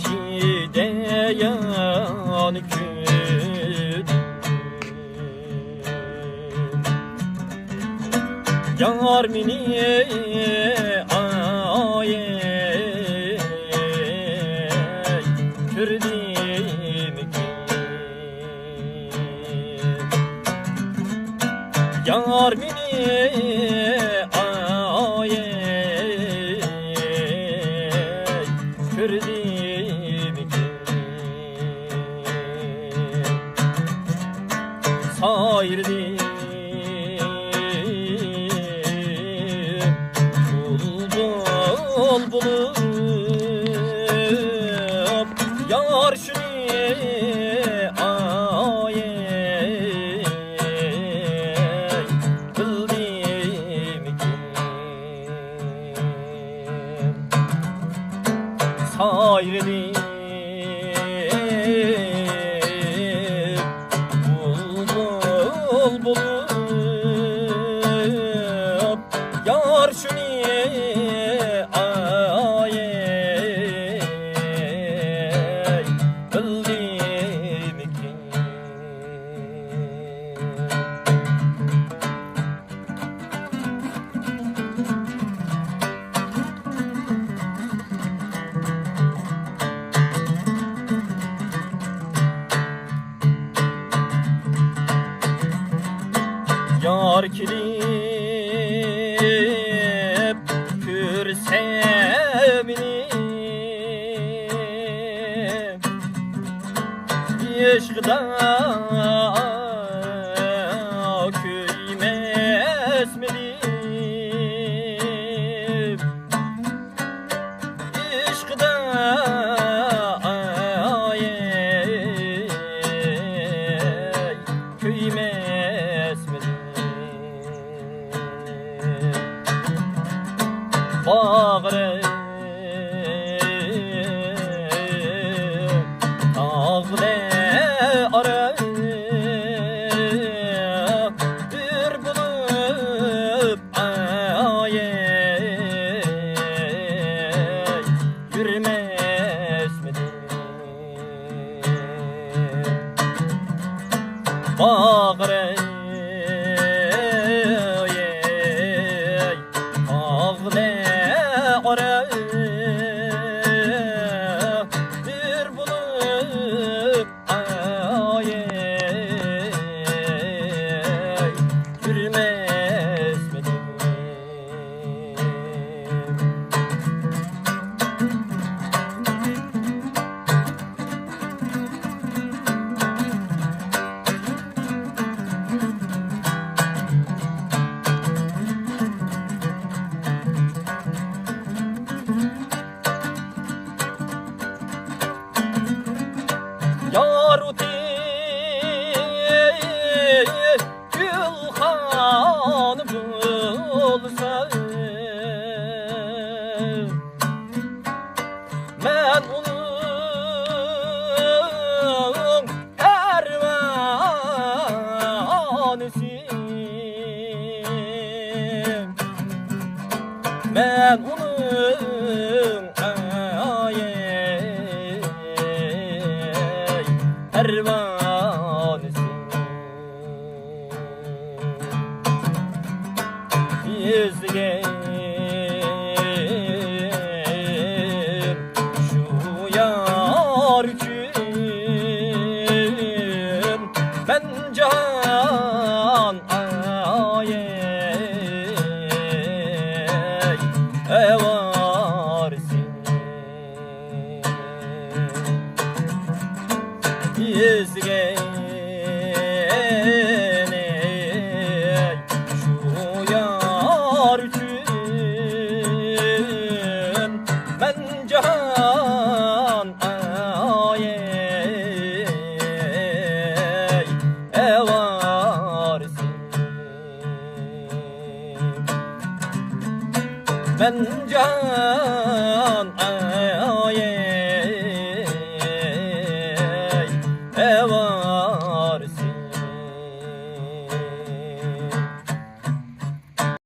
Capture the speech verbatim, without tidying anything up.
چىدىيان كۈن. يار مېنى ئاي كۆردۈمكىن؟ يار مېنى ئاي كۆردۈمكىن؟ سايرىدىم بۇلبۇل بولۇپ، يار شۇنى ئاي بىلدىمىكىن؟ سايرىدىم بۇلبۇل بولۇپ، يار شۇنى ئاي بىلدىمىكىن؟ يار كېلىپ كۆرسە مېنى، ئىشقىدا كۆيمەسمىدىم؟ ئىشقىدا كۆيمەسمىدىم؟ باغرىم تاغلار ئارا بىر بولۇپ، ئاي، يۈرمەسمىدىم؟ باغرىم تاغلار ئارا بىر بولۇپ، ئاي، يۈرمەسمىدىم؟ يار ئوتى گۈلخان بولسا، مەن ئۇنىڭ پەرۋانىسى. مەن ئۇنىڭ، ئاي، پەرۋانىسى. ئىزدىگەن شۇ يار ئۈچۈن مەن جان، ئاي، ئاۋارىسى. ئىزدىگەن شۇ يار ئۈچۈن مەن جان، ئاي، ئاۋارىسى. مەن جان،